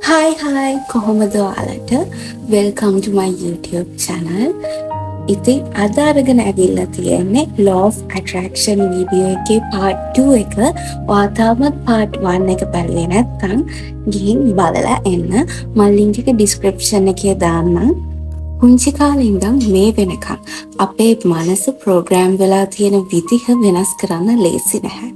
Hi hi, කොහොමද ඔයාලට? Welcome to my YouTube channel. ඉතින් අද අරගෙන ඇවිල්ලා තියෙන්නේ Law of Attraction video එකේ part 2 එක. ඔයා තාමත් part 1 එක බැලුවේ නැත්නම් ගිහින් බලලා එන්න. මම link එක description එකේ දාන්නම්. පුංචි කාලේ ඉඳන් මේ වෙනකන් අපේ මනස ප්‍රෝග්‍රෑම් වෙලා තියෙන විදිහ වෙනස් කරන්න ලේසි නැහැ.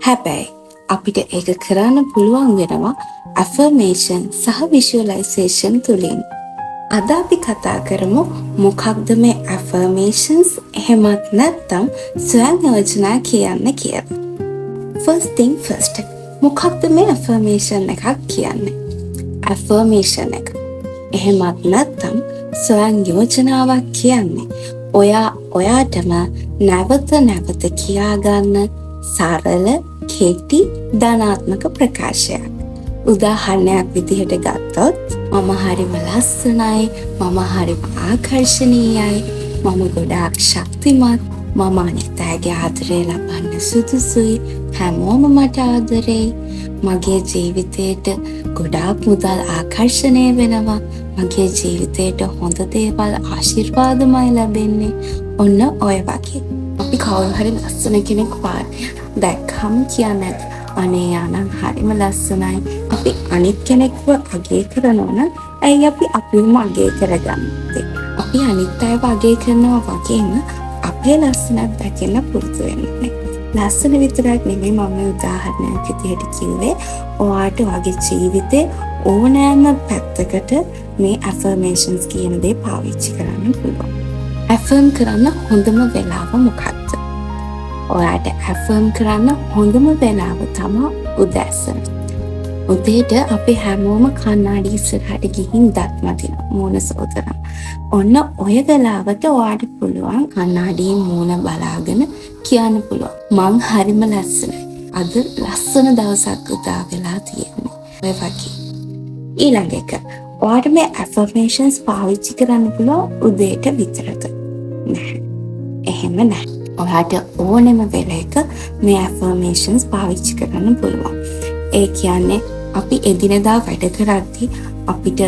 හැබැයි අපිට ඒක කරන්න පුළුවන් වෙනවා ඇෆර්මේෂන් සහ විෂුවලයිසේෂන් තුලින්. අද අපි කතා කරමු මොකක්ද මේ ඇෆර්මේෂන්ස්, එහෙමත් නැත්නම් ස්වයං යෝජනා කියන්නේ කියලා. First thing first, මොකක්ද මේ ඇෆර්මේෂන් එකක් කියන්නේ? ඇෆර්මේෂන් එක, එහෙමත් නැත්නම් ස්වයං යෝජනාවක් කියන්නේ ඔයා ඔයාටම නැවත නැවත කියාගන්න සරල, කෙටි, ධනාත්මක ප්‍රකාශයක්. උදාහරණයක් විදිහට ගත්තොත්, මම හරිම ලස්සනයි, මම හරිම ආකර්ෂණීයයි, මම ගොඩාක් ශක්තිමත්, මම අනිත් අයගේ ආදරය ලබන්න සුදුසුයි, හැමෝම මට ආදරෙයි, මගේ ජීවිතේට ගොඩාක් මුදල් ආකර්ෂණය වෙනවා, මගේ ජීවිතේට හොඳ දේවල් ආශිර්වාදමයි ලැබෙන්නේ. ඔන්න ඔය වගේ. අපි කවුරු හරි ලස්සන කෙනෙක් පාරේ දැක්කම කියන්නේ, "අනේ එයා නම් හරිම ලස්සනයි." අපි අනිත් කෙනෙක්ව අගය කරනවා නම් ඇයි අපි අපිවම අගය කරගන්නේ? අපි අනිත් අයව අගය කරනවා වගේම අපේ ලස්සනත් දකින්න පුරුදු වෙන්න ඕනේ. ලස්සන විතරක් නෙමෙයි, මම මේ උදාහරණයක් විදිහට කිව්වේ. ඔයාට ඔයාගේ ජීවිතේ ඕනෑම පැත්තකට මේ ඇෆර්මේෂන්ස් කියන දේ පාවිච්චි කරන්න පුළුවන්. ඇෆර්ම් කරන්න හොඳම වෙලාව මොකක්ද? ඔයාට ඇෆර්ම් කරන්න හොඳම වෙලාව තමා උදෑසන. උදේට අපි හැමෝම කණ්ණාඩි ඉස්සරහට ගිහින් දත් මදිනවා, මූණ සෝදනවා. ඔන්න ඔය වෙලාවට ඔයාට පුළුවන් කණ්ණාඩියේ මූණ බලාගෙන කියන්න පුළුවන්, "මං හරිම ලස්සනයි. අද ලස්සන දවසක් උදා වෙලා තියෙන්නේ." ඔය වගේ. ඊළඟ එක, ඔයාට මේ ඇෆර්මේෂන්ස් පාවිච්චි කරන්න පුළුවන් උදේට විතරද? නැහැ. එහෙම නැහැ. ඔයාට ඕනෙම වෙලයක මේ ඇෆර්මේෂන්ස් පාවිච්චි කරන්න පුළුවන්. ඒ කියන්නේ අපි එදිනෙදා වැඩ කරද්දි, අපිට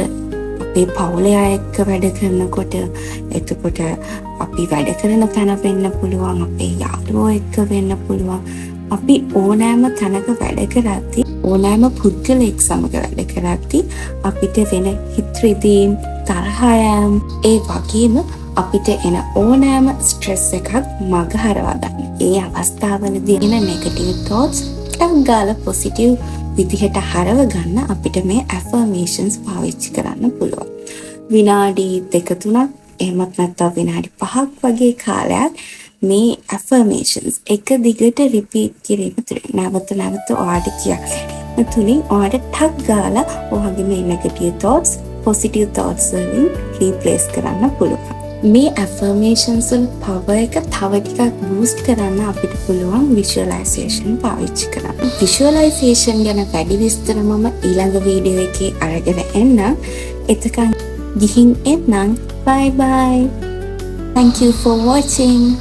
අපේ පවුලේ අය එක්ක වැඩ කරනකොට, එතකොට අපි වැඩ කරන තැන වෙන්න පුළුවන්, අපේ යාළුවෝ එක්ක වෙන්න පුළුවන්. අපි ඕනෑම තැනක වැඩ කරද්දි, ඕනෑම පුද්ගලයෙක් සමග වැඩ කරද්දි අපිට වෙන හිත් රිදීම්, තරහ යෑම්, ඒ වගේම අපිට එන ඕනෑම ස්ට්‍රෙස් එකක් මග හරවා ගන්න. ඒ අවස්ථාවලදී එන නෙගටිව් තෝට්ස් ටක් ගාලා පොසිටිව් විදිහට හරව ගන්න අපිට මේ ඇෆර්මේෂන්ස් පාවිච්චි කරන්න පුළුවන්. විනාඩි 2-3ක්, එහෙමත් නැත්නම් විනාඩි 5ක් වගේ කාලයක් මේ ඇෆර්මේෂන්ස් එක දිගට රිපීට් කිරීම තුළින්, නැවත නැවත ඔයාට කියා තුළින්, ඔයාට ටක් ගාලා ඔයාගේ මේ නෙගටිව් තෝට්ස් පොසිටිව් තෝට්ස් වලින් රීප්ලේස් කරන්න පුළුවන්. මේ ඇෆර්මේෂන්ස් වල පවර් එක තව ටිකක් බූස්ට් කරන්න අපිට පුළුවන් විෂුවලයිසේෂන් පාවිච්චි කරන්න. විෂුවලයිසේෂන් ගැන වැඩි විස්තර මම ඊළඟ වීඩියෝ එකේ අරගෙන එන්නම්. එතකන් ගිහින් එන්නම්. Bye bye. Thank you for watching.